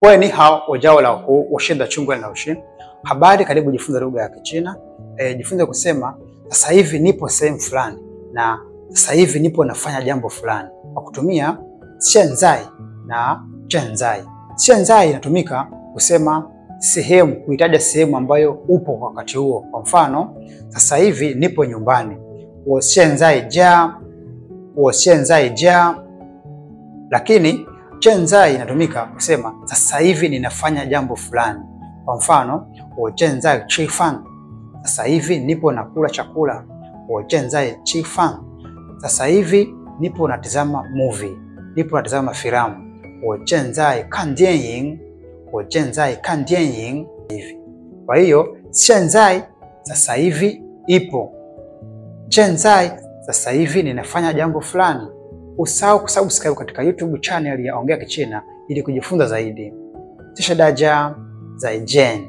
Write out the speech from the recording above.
Wewe ni hao ujao la ku ushinda chungwa na ushi. Habari, karibu jifunze lugha ya Kichina. Jifunze kusema sasa hivi nipo sehemu fulani na sasa hivi nipo nafanya jambo fulani kwa kutumia xianzai na zhenzai. Xianzai inatumika kusema sehemu, kuitaja sehemu ambayo upo kwa wakati huo. Kwa mfano, sasa hivi nipo nyumbani. Wo xianzai jia, wo xianzai jia. Lakini zhenzai inatumika kusema sasa hivi ninafanya jambo fulani. Kwa mfano, wo zhenzai chi fan. Sasa hivi nipo nakula chakula. Wo zhenzai chi fan. Sasa hivi nipo natazama movie, nipo natazama filamu. Wo zhenzai kan dianying, wo zhenzai kan dianying. Hivi. Kwa hiyo xianzai sasa hivi ipo, zhenzai sasa hivi ninafanya jambo fulani. Usahau kusubscribe katika YouTube channel ya Ongea Kichina ili kujifunza zaidi. Tisha daja zaijian.